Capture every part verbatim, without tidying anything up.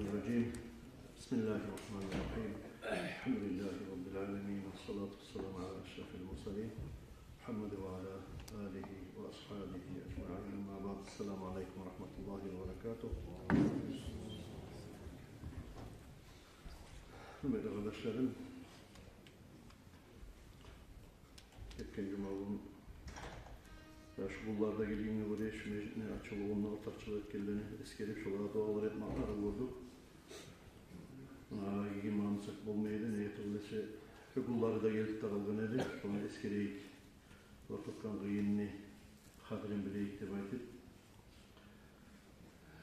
الرجيم. بسم الله الرحمن الرحيم. الحمد لله رب العالمين، والصلاة والسلام على أشرف المرسلين محمد وعلى آله وأصحابه أجمعين. أما بعد، السلام عليكم ورحمة الله وبركاته. Гьюрметли къардашларым, гетген жума гюн, я шу гюнлерде гелгенге гёре, шу межитни ачылывунда ортакъчылыкъ этгенлени эсгерип, шолагъа дуалар этмеклерин гёрдюк. Муна, арагъа гирмесек болмай эди, неге тюгюл эсе, шу гюнлери де гелип де къалгъан эди. Шону эсгерейик. Олар тартгъан къыйынны къадрин билейик деп айтып.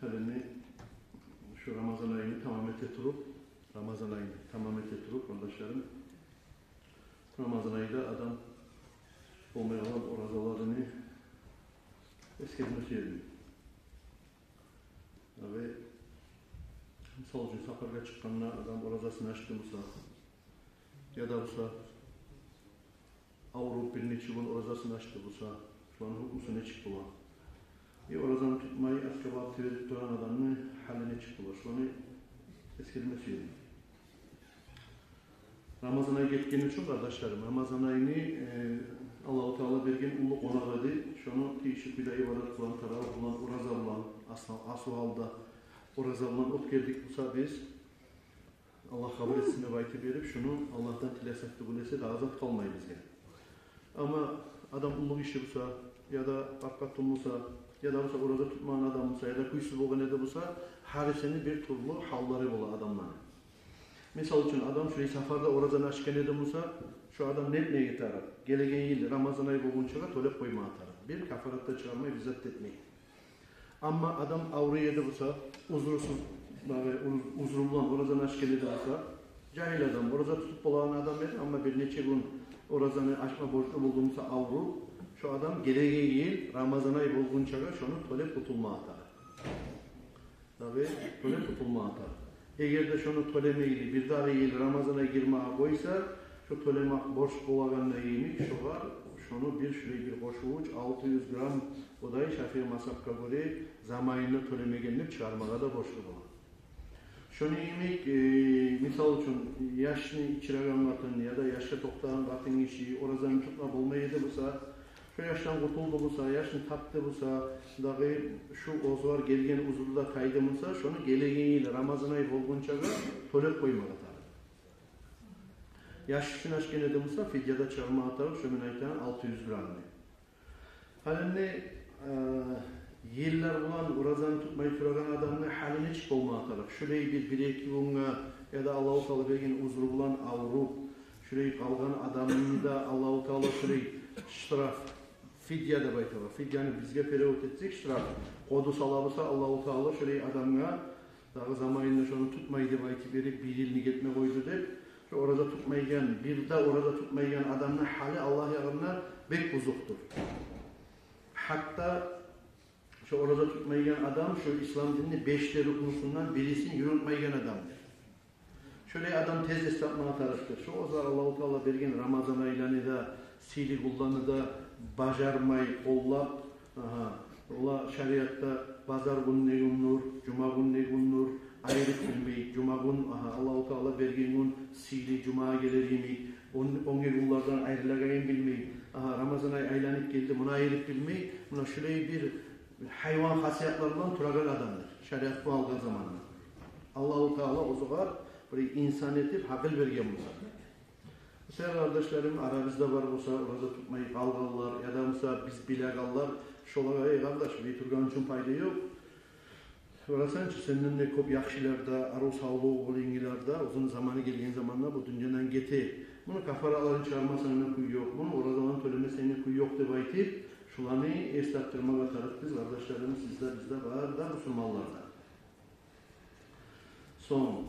Гьали энни шу Рамазан айны тамам эте туруп, Рамазан айны тамам эте туруп, къардашларым, Рамазан айда адам болмай къалгъан оразаларын эсгерме сюемен. Абы, мисал учун, сапаргъа чыкъгъанда адам оразасын ачды буса, яда буса авруп бир нече гюн оразасын ачды буса, шоланы гьукмусу нечик бола? Э, оразаны тутмай, артгъа багъып теберип турагъан адамны гьалы нечик бола? Шоланы эсгерме сюемен. Рамазан ай гетгени учун, къардашларым, Рамазан айны, э, Аллагьу Таала берген уллу къонагъы эди. Шону тийишли кюйде ибадат булан, таравигь булан, ораза булан, асла-, асыл гьалда ораза булан оьтгердик буса биз, Аллагь къабул этсин деп айтып берип, шуну Аллагьдан тилесек тюгюл эсе, дагъы зат къалмай бизге. Амма адам уллу гиши буса, яда къарт къатын буса, яда буса ораза тутмагъан адам буса, яда кюйсюз болгъан эди буса, гьар кимни бир тюрлю гьаллары бола адамланы. Мисал учун, адам шулай сапарда оразаны ачгъан эди буса, шу адам не этмеге тарыкъ? Гелеген йыл Рамазан ай болгъунчагъа тёлеп къоймагъа тарыкъ. Бир кафарат да чыгъармай, бир зат да этмей. Амма адам авруй эди буса, узрусуз, дагъы уз-, узру булан оразаны ачгъан эди буса, жагьил адам, ораза тутуп болагъан адам эди, амма бир нече гюн оразаны ачма борчлу болду буса авруп, шу адам гелеген йыл Рамазан ай болгъунчагъа шону тёлеп къутулмагъа тарыкъ. Дагъы тёлеп къутулмагъа тарыкъ. Эгер де шону тёлемейли, бирдагъы йыл Рамазан ай гирмеге къойса, шу тёлемек борч болагъанда йимик, шогъар шону бир шулай бир къошувуч, алты юз грамм, о да Шафии мазгьапгъа гёре, заманында тёлемеген деп чыгъармагъа да борчлу бола. Шону йимик, э, мисал учун, яшны чырагъан къатын яда яшгъа токътагъан къатын гиши оразаны тутма болмай эди буса, шо яшдан къутулду буса, яшны тапды буса, дагъы шу огъар гелген узру да тайды буса, шону гелеген йыл Рамазан ай болгъунчагъа тёлеп къоймагъа тарыкъ. Яш учун ачгъан эди буса, фидия да чыгъармагъа тарыкъ, шо мен айтагъан алты юз граммны. Гьали энни, э, йыллар булан оразаны тутмай турагъан адамны гьалы нечик болмагъа тарыкъ? Шулай бир, бир-эки гюнге яда Аллагьу Таала берген узру булан авруп, шулай къалгъан адамны да Аллагьу Таала шулай штраф, фидия деп айталар. Фидияны бизге перевод этсек, штраф. Къоду сала буса Аллагьу Таала шулай адамгъа, дагъы заманында шону тутмай деп айтып берип, бир йылны гетме къойду деп, шо ораза тутмайгъан, бир де ораза тутмайгъан адамны гьалы Аллагь ягъында бек бузукъдур. Гьатта шо ораза тутмайгъан адам шо ислам динни беш де рукнусундан бирисин юрютмейген адамдыр. Шолай адам тез эс тапмагъа тарыкъдыр. Шо огъар Аллагьу Таала берген Рамазан айланы да, сыйлы гюнлени де бажармай къоллап, агьа, олар шариатда базар гюн не гюндюр, жума гюн не гюндюр, айырып билмей, жума гюн, агьа, Аллагьу Таала берген гюн сыйлы жумагъа гелер йимик, он-, оьнге гюнлерден айрылагъанын билмей, агьа, Рамазан ай айланып гелди, муну айырып билмей, муна шулай бир гьайван хасиятлар булан турагъан адамдыр. Шариат бу алгъан заманда. Аллагьу Таала огъар бир инсан этип гьакъыл берген буса. Мисал, къардашларым, арабызда бар буса, ораза тутмай къалгъанлар, яда буса биз билегенлер, шолагъа: «Эй, къардаш, бир тургъан учун пайда ёкъ. Барасан чы, сенден де кёп яхшылар да, арив-савлугъу болгъанлар да, оьзюню заманы гелген заманда бу дюньядан гете. Муну кафаратларын чыгъармасанг да кюй ёкъ, муну оразаларын тёлемесенг де кюй ёкъ», — деп айтып, шуланы эс тапдырмагъа тарыкъ биз, къардашларым, сиз де, биз де, бары да бусурманлар да. Сонг,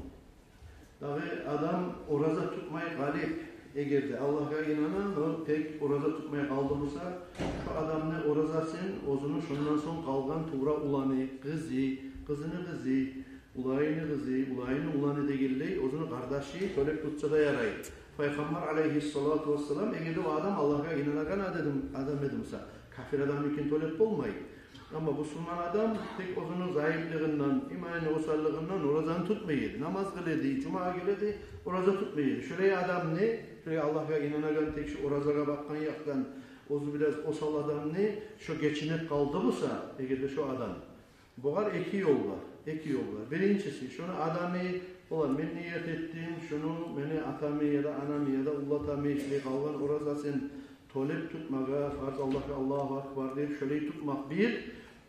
дагъы адам ораза тутмай къалып, эгер де Аллагьгъа инана, но тек ораза тутмай къалды буса, шо адамны оразасын оьзюню шондан сонг къалгъан тувра уланы, къызы, къызыны къызы, уланыны къызы, уланыны уланы дегенлей, оьзюню къардашы тёлеп тутса да ярай. Пайхаммар алейгьиссалату вассалам, эгер де о адам Аллагьгъа инанагъан адам, адам эди буса, капир адамныкин тёлеп болмай. Амма бусурман адам тек оьзюню заиплигинден, иманыны осаллыгъындан оразаны тутмай эди. Намаз къыла эди, жумагъа геле эди, ораза тутмай эди. Шолай адамны, шолай Аллагьгъа инанагъан, тек шо оразагъа бакъгъан якъдан оьзю бираз осал адамны шо гечинип къалды буса, эгер де шо адам, бугъар эки ёл бар, эки ёл бар. Биринчиси, шону адамы, ола, мен ният этдим шону мени атамы яда анамы яда уллатамы шолай къалгъан оразасын тёлеп тутмагъа, фарз Аллагьгъа, Аллагьу акбар деп, шолай тутмакъ бир.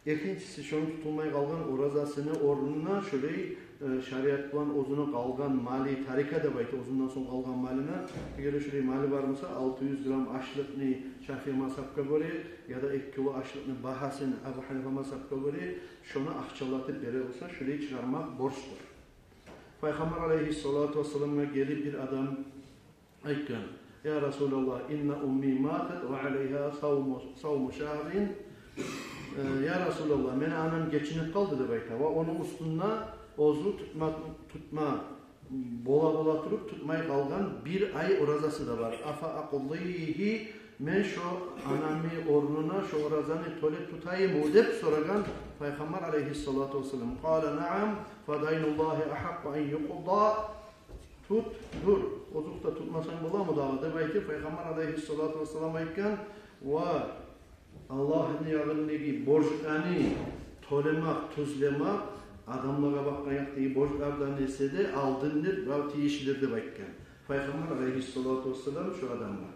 Экинчиси, шону тутулмай къалгъан оразасыны орнуна шолай, э, шариат булан оьзюню къалгъан малы, тарика деп айта, оьзюнден сонг къалгъан малына, эгер де шолай малы бар буса, алты юз грамм ашлыкъны, Шафии мазгьапгъа гёре, яда эки кило ашлыкъны багьасын, Абу Гьанифа мазгьапгъа гёре, шону акъчалатып бере буса, шолай чыгъармакъ борчдур. Пайхаммар алайгьиссалату вассаламгъа гелип бир адам айтгъан: «Я Расулаллагь, инна умми матат ва алайгьа савму, савму шагьрин». Э, «Я Расулаллагь, мени анам гечинип къалды, — деп айта, — ва ону уьстюнде оьзю тутма, тутма бола-бола туруп тутмай къалгъан бир ай оразасы да бар. Афа акъдигьи, мен шо анамны орнуна шо оразаны тёлеп тутайыммы?» — деп сорагъан Пайхаммар алайгьиссалату вассалам. Къала: «Наам, фа дайнуллагьи агьакъкъу ан юкъда». Тут, дур, озокъда, тутмасанг боламы дагъы деп айтып, Пайхаммар алайгьиссалату вассалам айтгъан: «Ва Аллагьны ягъындагъы борчланы тёлемек, тюзлемек адамлагъа бакъгъан якъдагъы борчлардан эсе де алдындыр, бирев тийишлидир», — деп айтгъан Пайхаммар алайгьиссалату вассалам шо адамгъа.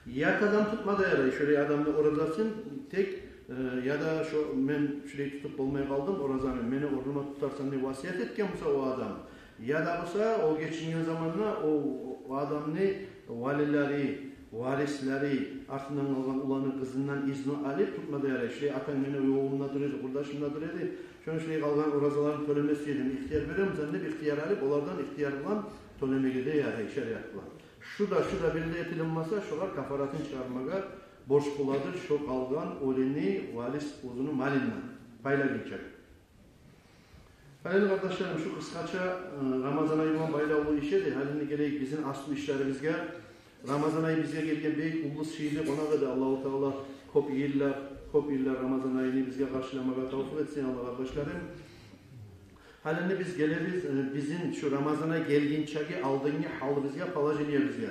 Ят адам тутма да ярай шолай адамны оразасын, тек, э, яда шо, мен шолай тутуп болмай къалдым оразаны, мени орнума тутарсан деп васият этген буса о адам, яда буса о гечинген заманда о, о адамны валилери, варислери, артындан къалгъан уланы, къызындан изну алып тутма да ярай. Шолай атанг мени оьвлюмде дура эди, къурдашымда дура эди, шону шолай къалгъан оразаларын тёлеме сюе эдим, ихтияр беремисен деп ихтияр алып, олардан ихтияр булан тёлемеге де ярай шариат булан. Шу да, шу да бирге этилинмесе, шолар кафаратын чыгъармагъа борч боладыр шо къалгъан оьлюню валис оьзюню малындан пайлагъынча. Гьали, къардашларым, шу къысгъача, э, Рамазан ай булан байлавлу иш эди. Гьали гелейик бизин аслу ишлерибизге. Рамазан ай бизге гелген бек уллу сыйлы къонакъ эди. Аллагьу Таала кёп йыллар, кёп йыллар Рамазан айны бизге къаршыламагъа тавфикъ этсин Аллагь, къардашларым. Гьали биз гелебиз, э, бизин шу Рамазан ай гелгинчеги алдынгъы гьалыбызгъа, положениебизге.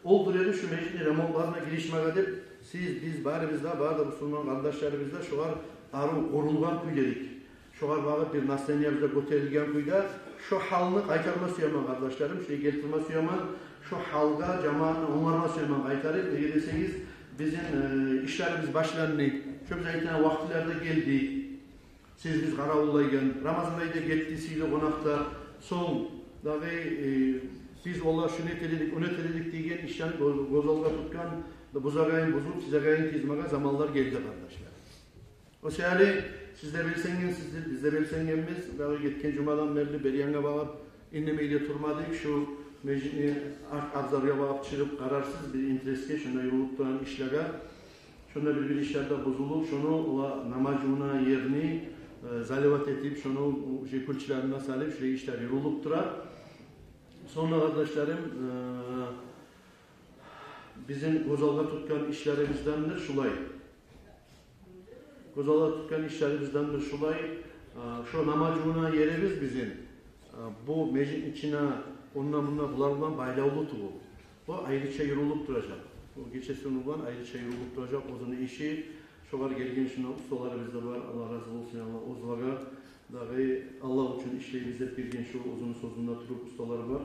Олтура эдик шу межитни ремонтларына гиришмеге деп, сиз, биз барыбыз да, бары да бусурман къардашларыбыз да шогъар арив къурулгъан кюйде эдик. Шогъар багъып бир настроениебиз де гётерилген кюйде. Шо гьалны къайтарма сюемен, къардашларым, шулай гелтирме сюемен. Шо гьалгъа жамаатны онгарма сюемен къайтарып. Неге десегиз, бизин, э, ишлерибиз башланды. Шо биз айтагъан вакътилер де гелди. Сиз, биз къаравуллайгъан, Рамазан ай да гетди, сыйлы къонакъ да. Сонг дагъы, э, биз олар шуну эте эдик, ону эте эдик деген ишлени гё-, гёз алгъа тутгъан, бузагъайын бузуп, тизегъайын тизмеге заманлар гелди, къардашлар. О саялы сиз де белсенгенсиздир, биз де белсенгенбиз. Дагъы гетген жумадан берли бери янгъа багъып индемей де турмадыкъ. Шу межитни арт абзаргъа багъып чыгъып къарарсыз, бир интересге, шунда юрюлюп турагъан ишлеге. Шунда бир-бир ишлер де бузулуп, шуну ола намаз жувунагъан ерни, э, заливать этип, шуну уже кюлчюлерине салып, шулай ишлер юрюлюп тура. Сонг да, къардашларым, э, бизин гёз алгъа тутгъан ишлерибиздендир шулай. Гёз алгъа тутгъан ишлерибиздендир шулай. Э, шо намаз жувунагъан ерибиз бизин, э, бу межитни ичине, онда-мунда булар булан байлавлу тюгюл. О айрыча юрюлюп туражакъ. О гече сыны булан айрыча юрюлюп туражакъ оьзюню иши. Шогъар гелген шунда усталарыбыз да бар. Аллагь рази болсун, Аллагь оьзлеге. Дагъы Аллагь учун ишлейбиз деп гелген шу оьзюню сёзюнде туруп усталар бар.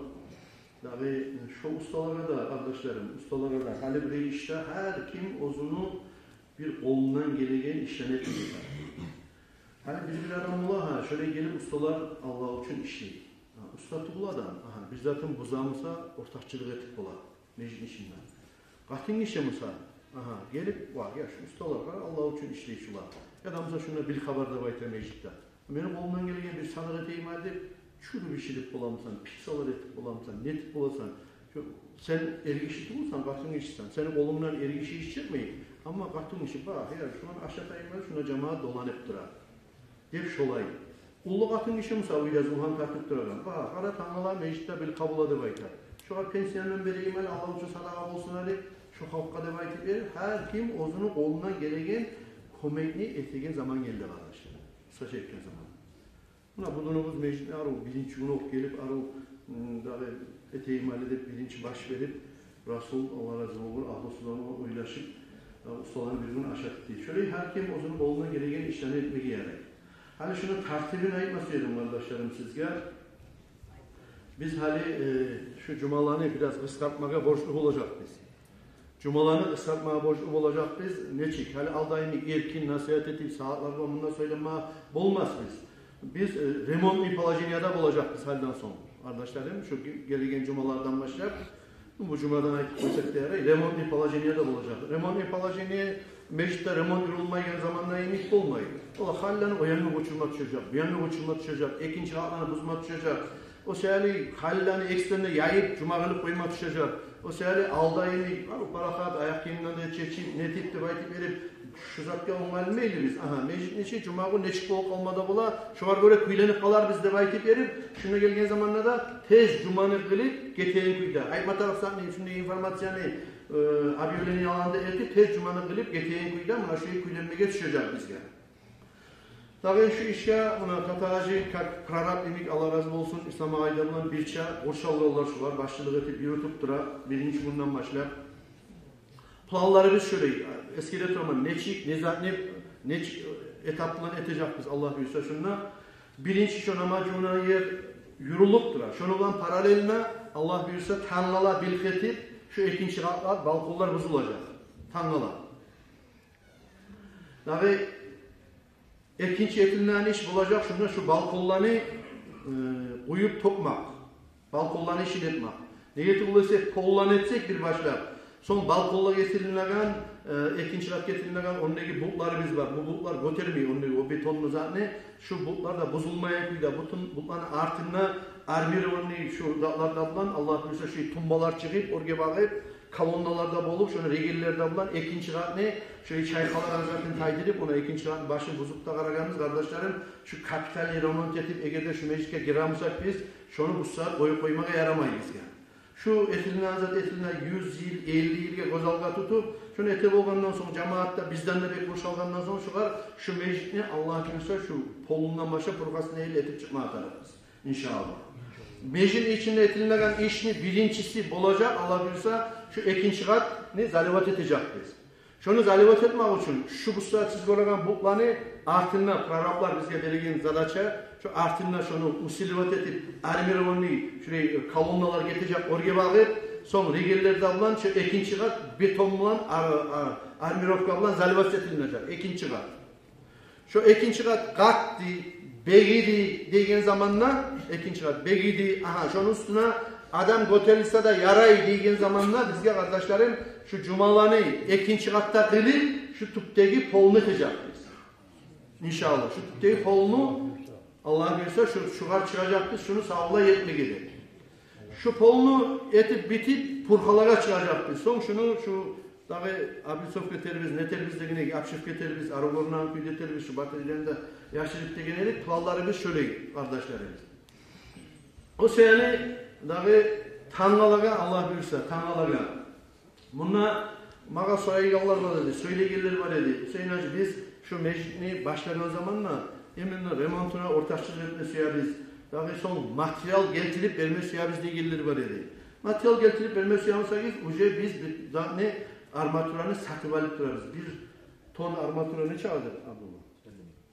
Дагъы шо усталагъа да, къардашларым, усталагъа да, гьали бир ишде гьар ким оьзюню бир къолундан гелеген ишлени этмеге тарыкъ. Гьали бир-бир адам бола, гьа, шолай гелип усталар Аллагь учун ишлей. Гьа, уста тюгюл адам, агьа, бир затын бузамуса, ортакъчылыкъ этип бола межитни ичинде. Къатын гиши буса, агьа, гелип, ва, я, шу усталагъа, Аллагь учун ишлей шулар. Яда буса шунда бир хабар деп айта межитде. Мени къолумдан гелген бир садагъа этейим гьали деп, чюрю биширип боламысан, пиццалар этип боламысан, не этип боласан? Шу, сен эргиши тюгюлсен, къатын гишисен. Сени къолунгдан эргиши иш чыкъмай. Амма къатын гиши, ба, я, шуну ашатайым гьали, шунда жамаат доланып тура деп шолай. Уллу къатын гиши буса, уьйде зувгьан тартып турагъан. Ба, къара, тангала межитде бир къабула деп айта. Шогъар пенсиямдан берейим гьали, Аллагь учун садагъа болсун гьали, шу халкъгъа деп айтып берип, гьар ким оьзюню къолундан гелеген О мейитни этеген заман гелди, къардашлар. Сач этген заман. Муна бу дюнюбюз межитни арив, биринчи гюн окъ гелип, арив, м, дагъы этейим гьали деп, биринчи баш берип, Расул, Аллагь рази болгъур, агьлюсю булан ойлашып, э, усталаны бир гюн ашатды. Шолай гьар ким оьзюню къолундан гелеген ишлени этмеге ярай. Гьали шуну тартибин айтма сюедим, къардашларым, сизге. Биз гьали, э, шу жумаланы бираз къысгъартмагъа борчлу болажакъбыз. Жумаланы къысгъартмагъа борчлу болажакъбыз. Нечик? Гьали алда йимик эркин насигьат этип, сагьатлар булан мунда сёйлеме болмасбыз. Биз, э, ремонтный положениеде болажакъбыз гьалиден сонг, къардашларым, шу ге-, гелеген жумалардан башлап. Бу жумадан айтып къойсакъ да ярай, ремонтный положениеде болажакъ. Ремонтный положение межитде ремонт юрюлмейген заманда йимик болмай. Ола халланы о янгъа гёчюрме тюшежек, бу янгъа гёчюрме тюшежек, экинчи къатланы бузма тюшежек. О саялы халланы экстерне яйып, жума къылып къойма тюшежек. О саялы алда йимик, гьар парахат, аякъ гийимлени де чечип, нетип деп айтып берип, шу затгъа онгарылмайлы биз. Агьа, межитни ичи жума гюн нечик болуп къалма да бола, шогъар гёре кюйленип къаларбыз деп айтып берип, шунда гелген заманда да тез жуманы къылып гетеген кюйде. Айтма тарыкъ затны, шундай информацияны, э, объявленияланы да этип, тез жуманы къылып гетеген кюйде, муна шу кюйленмеге тюшежек бизге. Дагъы шу ишге, муна Татагьажи, как прораб йимик, Аллагь рази болсун, Ислам агъай да булан бирче къуршалгъанлар шулар, башчылыкъ этип юрютюп тура, биринчи гюнден башлап. Планларыбыз шолай, эсгере тураман, нечик, не зат, не, нечик этап булан этежекбиз, Аллагь буюрса, шунда. Биринчи шо намаз жувунагъан ер юрюлюп тура. Шону булан параллельно, Аллагь буюрса, тангала билкъ этип, шу экинчи къат балконлар бузулажакъ. Тангала. Дагъы экинчи этилинеген иш болажакъ шунда шу балконланы, э, къуюп тёкмек. Балконланы ишин этмек. Неге тюгюл эсе, полдан этсек бир башлап, сонг балконлагъа гетирилинеген, э, экинчи къат гетирилинеген, ондагъы бутларыбыз бар. Бу бутлар гётермей ондагъы о бетонну затны. Шу бутлар да бузулмайгъан кюйде, бутун бутланы артында армированный шу затлар да булан, Аллагь буюрса, шу тумбалар чыгъып, оьрге багъып, колонналар да болуп, шону ригеллер де булан экинчи къатны, шо чайкъалгъан затын тайдырып, ону экинчи къатны башын бузуп да къарагъанбыз, къардашларым, шу капитальный ремонт этип, эгер де шу межитге гире бусакъ биз, шону бу сагьат къоюп къоймагъа ярамай бизге. Шу этилинеген зат этилинеген юз йыл, элли йылгъа гёз алгъа тутуп, шону эте болгъандан сонг, жамият да бизден де бек къуршалгъандан сонг, шугъар шу межитни, Аллагь буюрса, шу полундан башлап пуркъасына ерли этип чыкъмагъа тарыкъбыз. Иншааллагь. Межитни ичинде этилинеген ишни биринчиси болажакъ, Аллагь буюрса, шу экинчи къатны заливать этежекбиз. Шону заливать этмек учун шу бу сагьат сиз гёреген бутланы артында прораблар бизге берген задача, шу артында шону усиливать этип, армированный шулай колонналар гетежек оьрге багъып, сонг ригеллер де булан шу экинчи къат бетон булан, ар-, ар-, армировка булан заливать этилинежек экинчи къат. Шо экинчи къат къатды, бегиди деген заманда, экинчи къат бегиди, агьа, шону уьстюне адам гётерилсе де ярай деген заманда, бизге, къардашларым, шу жумаланы экинчи къатда къылып, шу тюпдеги полну этежекбиз. Иншааллагь, шу тюпдеги полну, Аллагь буюрса, шу, шугъар чыгъажакъбыз, шуну савлай этмеге де. Шу полну этип битип, пуркъалагъа чыгъажакъбыз. Сонг шуну шу дагъы облицовка этербиз, нетербиз дегенде, обшивка этербиз, арив гёрюнеген кюйде этербиз, шу батареяланы да яшырып деген эдик, планларыбыз шолай, къардашларыбыз. О саялы дагъы тангалагъа, Аллагь буюрса, тангалагъа. Мунда магъа сорайгъанлар бар эди, сёйлейгенлер бар эди. Гьусейн гьажи, биз шу межитни башлагъан заманда именно ремонтуна ортакъчылыкъ этме сюебиз. Дагъы сонг материал гелтирип берме сюебиз дегенлер бар эди. Материал гелтирип берме сюе бусагъыз, уже биз бир затны, арматураны сатып алып турабыз. Бир тонна арматура нече гьали, Абдулла?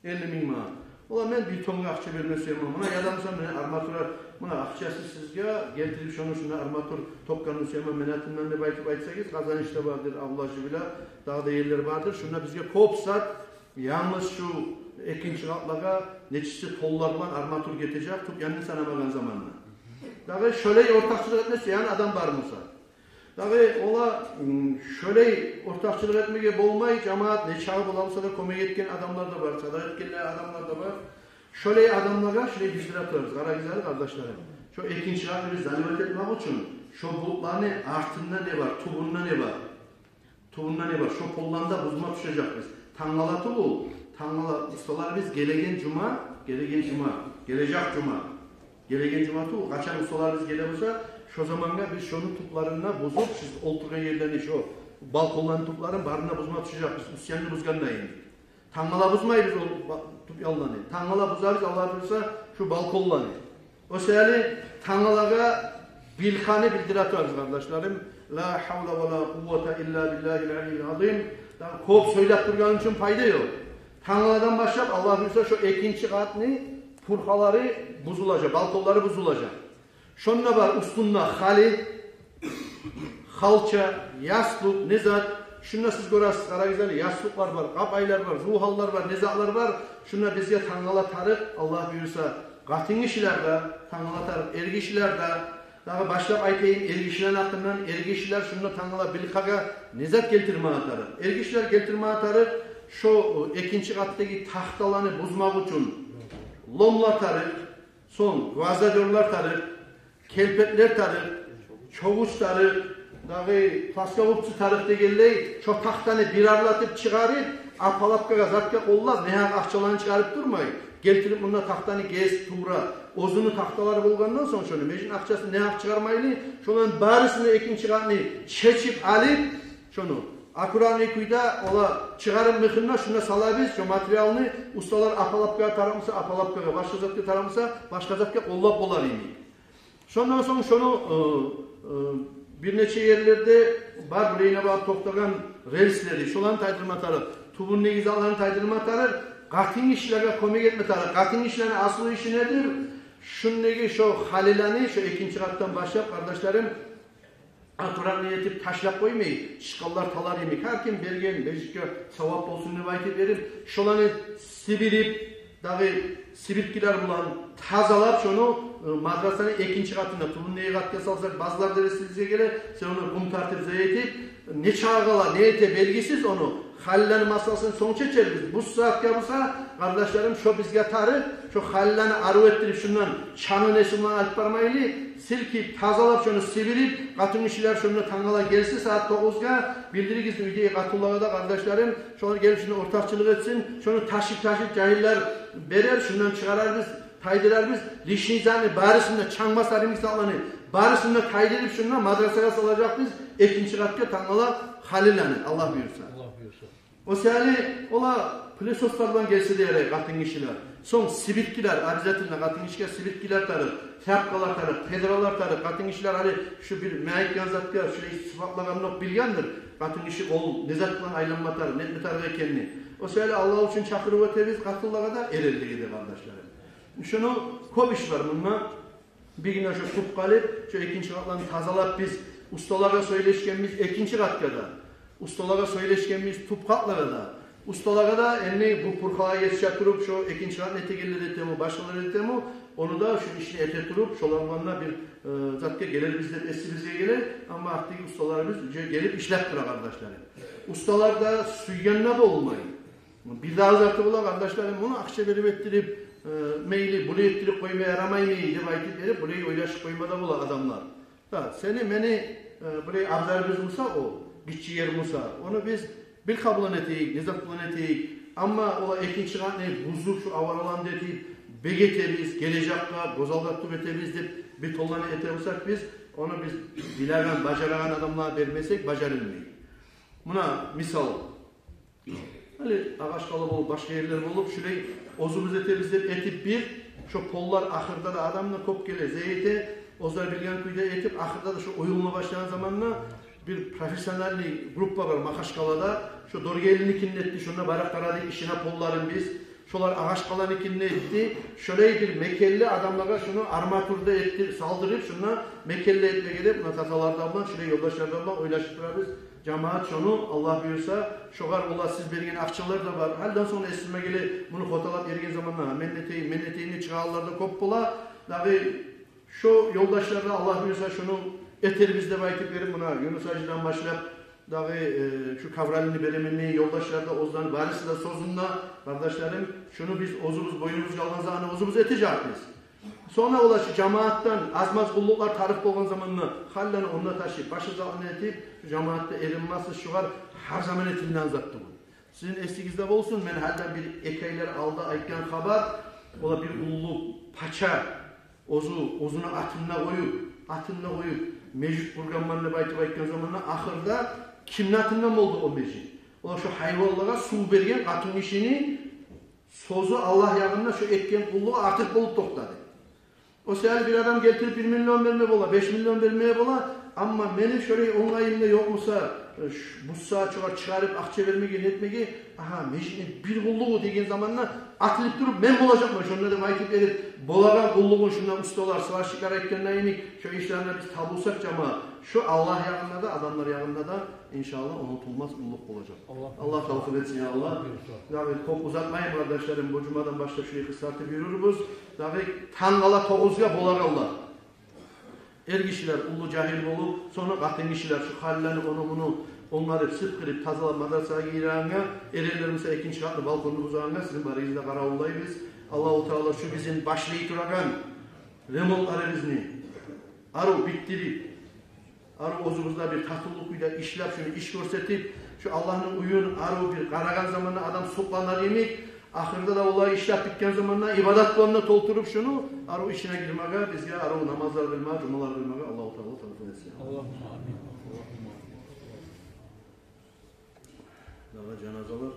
Элли минг манат. Ола, мен бир тонна акъча берме сюемен. Муна, яда буса, муна арматура, муна акъчасы сизге, гелтирип шону, шунда арматур тёкгенни сюемен, мен атымдан деп айтып айтсагъыз, Къазанышда бардыр, Абдулгьажи биле, дагъы да ерлер бардыр. Шунда бизге кёп зат, янгыз шу экинчи къатлагъа нечесе тонналар булан арматур гетежек, тюп янын санамагъан заманда. Дагъы шолай ортакъчылыкъ этме сюеген адам бар буса. Дагъы ола, м, шолай ортакъчылыкъ этмеге болмай, жамият нечакъы бола буса да, кёмек этген адамлар да бар, садагъа этген адамлар да бар. Шолай адамлагъа шолай билдире турабыз, къарагъыз гьали, къардашларым. Шо экинчи къатны биз заливать этмек учун, шо бутланы артында не бар, тюбюнде не бар? Тюбюнде не бар? Шо полланы да бузма тюшежекбиз. Тангала тюгюл, тангала усталарыбыз гелеген жума, гелеген жума, гележек жума. Гелеген жума тюгюл, къачан усталарыбыз геле буса, шо замангъа биз шону тюплерин де бузуп, сиз олтургъан ерлени, шо балконланы тюплерин барын да бузма тюшежекбиз, уьст янын бузгъанда энни. Тангала бузмайбыз о ба-, тюп ялланы. Тангала бузабыз, Аллагь буюрса, шу балконланы. О саялы тангалагъа билкъаны билдире турабыз, къардашларым. Ла гьавла ва ла къуввата илла биллагьил алиййил азим. Дагъы кёп сёйлеп тургъан учун пайда ёкъ. Тангаладан башлап, Аллагь буюрса, шу экинчи къатны пурхалары бузулажакъ, балконлары бузулажакъ. Шонда бар уьстюнде халы, халча, ястукъ, не зат. Шунда сиз гёресиз, къарагъыз гьали, ястукълар бар, къапайлар бар, зувгьаллар бар, не затлар бар. Шунда бизге тангала тарыкъ, Аллагь буюрса, къатынгишилер де тангала тарыкъ, эргишилер де. Дагъы башлап айтайым эргишилени гьакъындан: эргишилер шунда тангала, билкъагъа не зат гелтирмеге тарыкъ? Эргишилер гелтирмеге тарыкъ шо, э, экинчи къатдагъы тахталаны бузмакъ учун ломлар тарыкъ, сонг гвоздодёрлар тарыкъ, келпетлер тарыкъ, чогъуч тарыкъ, дагъы плоскогубцы тарыкъ дегенлей, шо тахтаны бир арлатып чыгъарып, апалапкъагъа, затгъа къоллап, негьакъ акъчаланы чыгъарып турмай, гелтирип мунда тахтаны гез, тувра, оьзюню тахталары болгъандан сонг, шону межитни акъчасын негьакъ чыгъармайлы, шоланы барысын да, экинчи къатны чечип алып, шону аккуратный кюйде ола чыгъарып мыхын да, шунда салабыз шо материалны, усталар апалапкъагъа тарыкъмуса, апалапкъагъа, башгъа затгъа тарыкъмуса, башгъа затгъа къоллап болар йимик. Шондан сонг шону, э, э, бир нече ерлерде бар, булайына барып токътагъан рельслери, шоланы тайдырма тарыкъ, тюбюндеги затланы тайдырма тарыкъ, къатынгишилеге кёмек этме тарыкъ. Къатынгишилени аслу иши недир? Шундагъы шо халилени, шо экинчи къатдан башлап, къардашларым, аккуратный этип ташлап къоймай, чыкъгъанлар талар йимик, гьар ким берген межитге савап болсун деп айтып берип, шоланы сибирип, дагъы сибирткилер булан тазалап шону, э, мадрасаны экинчи къатына, тюбюндеги къатгъа салсакъ, базлар дересибизге геле, сен ону къум тартып, зай этип, нечакъы къала, не эте белгисиз ону, халилени масъаласын сонг чечербиз. Бу сагьатгъа буса, къардашларым, шо бизге тарыкъ, шо халилени арив этдирип, шундан чаны несин булан алып бармайлы, силкип, тазалап, шону сибирип, къатынгишилер шонда тангала гелсе сагьат тогъузгъа, билдиригиз уьйдеги къатынлагъа да, къардашларым, шолар гелип шунда ортакъчылыкъ этсин, шону ташып-ташып жагьиллер берер, шундан чыгъарарбыз, тайдырарбыз, лишний затны барысын да, чанг басар йимик затланы барысын да тайдырып, шунда мадрасагъа салажакъбыз экинчи къатгъа тангала халилени, Аллагь буюрса. Аллагь буюрса. О саялы ола пылесослар булан гелсе де ярай къатынгишилер. Сонг сибирткилер, обязательно къатынгишиге сибирткилер тарыкъ, тряпкалар тарыкъ, педралар тарыкъ. Къатынгишилер гьали шу бир мен айтгъан затгъа, шулай сыпатлагъанокъ билгендир къатынгиши ол не зат булан айланма тарыкъ, нетме тарыкъ экенни. О саялы Аллагь учун чакъырып этебиз къатынлагъа да, эренлеге де, къардашларым. Шуну кёп иш бар мунда. Бир гюн шо тюп къалып, шо экинчи къатланы тазалап, биз усталагъа сёйлешгенбиз экинчи къатгъа да. Усталагъа сёйлешгенбиз тюп къатлагъа да. Усталагъа да энни бу пурхалагъа етише туруп, шо экинчи къатны этегенлер этеми, башгъалар этеми, ону да, шо ишни эте туруп, шолар булан да бир, э, затгъа гелербиз деп эсибизге геле. Амма артдагъы усталарыбыз уже гелип ишлеп тура, къардашларым. Усталар да сюйген де болмай. Бир дагъы заты бола, къардашларым, муну акъча берип этдирип, э, мейли, булай этдирип къойма ярамаймы деп айтып берип, булай ойлашып къойма да бола адамлар. Да, сени, мени, э, булай абзарыбыз буса о, гиччи ер буса, ону биз билкъа булан этейик, не зат булан этейик. Амма ола экинчи къатны бузуп, шу авараланы да этип, бек этебиз, гележекге гёз алда тутуп этебиз деп бир толланы эте бусакъ биз, ону биз билеген, бажарагъан адамлагъа бермесек, бажарылмай. Муна мисал. Гьали Агъачкъала болуп, башгъа ерлер болуп, шулай оьзюбюз этебиз деп этип бир, шо поллар ахырда да адамны кёп геле, зай эте, оьзлер билген кюйде этип, ахырда да шо оюлма башлагъан заманда бир профессиональный группа бар Магьачкъалада, шо Доргелиникин этди, шонда барып къарадыкъ ишине, полларын биз. Шолар Агъачкъаланикин этди, шолай бир мекенли адамлагъа шуну арматурда этди, салдырып, шунда мекенли этмеге деп, муна тазалар да булан, шулай ёлдашлар да булан ойлашып турабыз. Жамаат шону, Аллагь буюрса, шогъар ола сиз берген акъчалар да бар. Гьалиден сонг эсиме геле, муну хоталап йиберген заманда, мен де этейим, мен де этейим деп чыгъагъанлар да кёп бола. Дагъы шо ёлдашлар да, Аллагь буюрса, шуну этербиз деп айтып берип, муна Юнус-гьажиден башлап, дагъы, э, шу Кавралини беремен деген ёлдашлар да, оьзлени барысы да сёзюнде, къардашларым, шуну биз оьзюбюз, бойнубузгъа алгъан затны оьзюбюз этежекбиз. Сонг да ола шу жамаатдан аз-маз къуллукълар тарыкъ болгъан заманда, халланы онда ташып, башгъа затны этип, шу жамаатда эринмеси, шугъар гьар заман этилинеген зат тюгюл. Сизин эсигизде болсун, мен гьалиден бир-эки айлар алда айтгъан хабар, ола бир уллу пача, оьзю, оьзюню атын да къоюп, атын да къоюп, межит къургъанман деп айтып айтгъан заманда, ахырда кимни атындан болду о межит? Олар шо гьайванлагъа сув берген къатынгишини сёзю Аллагь ягъында шо этген къуллугъу артыкъ болуп токътады. О саялы бир адам гелтирип бир миллион берме бола, беш миллион берме бола, амма мени шолай онгайым да ёкъ буса, э, ш-, бу сагьат шогъар чыгъарып акъча бермеге, нетмеге, агьа, межитни бир къуллугъу деген заманда атылып туруп, мен болажакъман шонда деп айтып берип, болагъан къуллугъун шунда усталар, сварщиклер айтгъанда йимик, шо ишлеринде биз табулсакъ, жамаат, шо Аллагь ягъында да, адамлар ягъында да, иншааллагь, унутулмас къуллукъ болажакъ. Аллагь Аллагь тавфикъ этсин, я Аллагь. Амин. Дагъы кёп узатмайым, къардашларым, бу жумадан башлап шулай къысгъартып юрюрбюз. Дагъы тангала тогъузгъа болагъанлар. Эргишилер уллу жагьил болуп, сонг къатынгишилер шу халилени ону-муну онгарып, сыпкъырып, тазалап, мадрасагъа гирегенге, эренлер буса экинчи къатны балконну бузагъангъа, сизин барыгъызны да къаравуллайбыз. Аллагьу Таала шу бизин башлай турагъан ремонтларыбызны арив битдирип, арив оьзюбюзде бир татывлукъ кюйде ишлеп, шуну иш гёрсетип, шу Аллагьны уьюн арив бир къарагъан заманда адам сукъланар йимик, ахырда да олай ишлеп битген заманда ибадат булан да толтуруп шуну, арив ичине гирмеге, бизге арив намазлар къылма, жумалар къылмагъа Аллагьу Таала тавфикъ этсин. Аллагьумма амин. Аллагьумма амин. Дагъы жаназалар.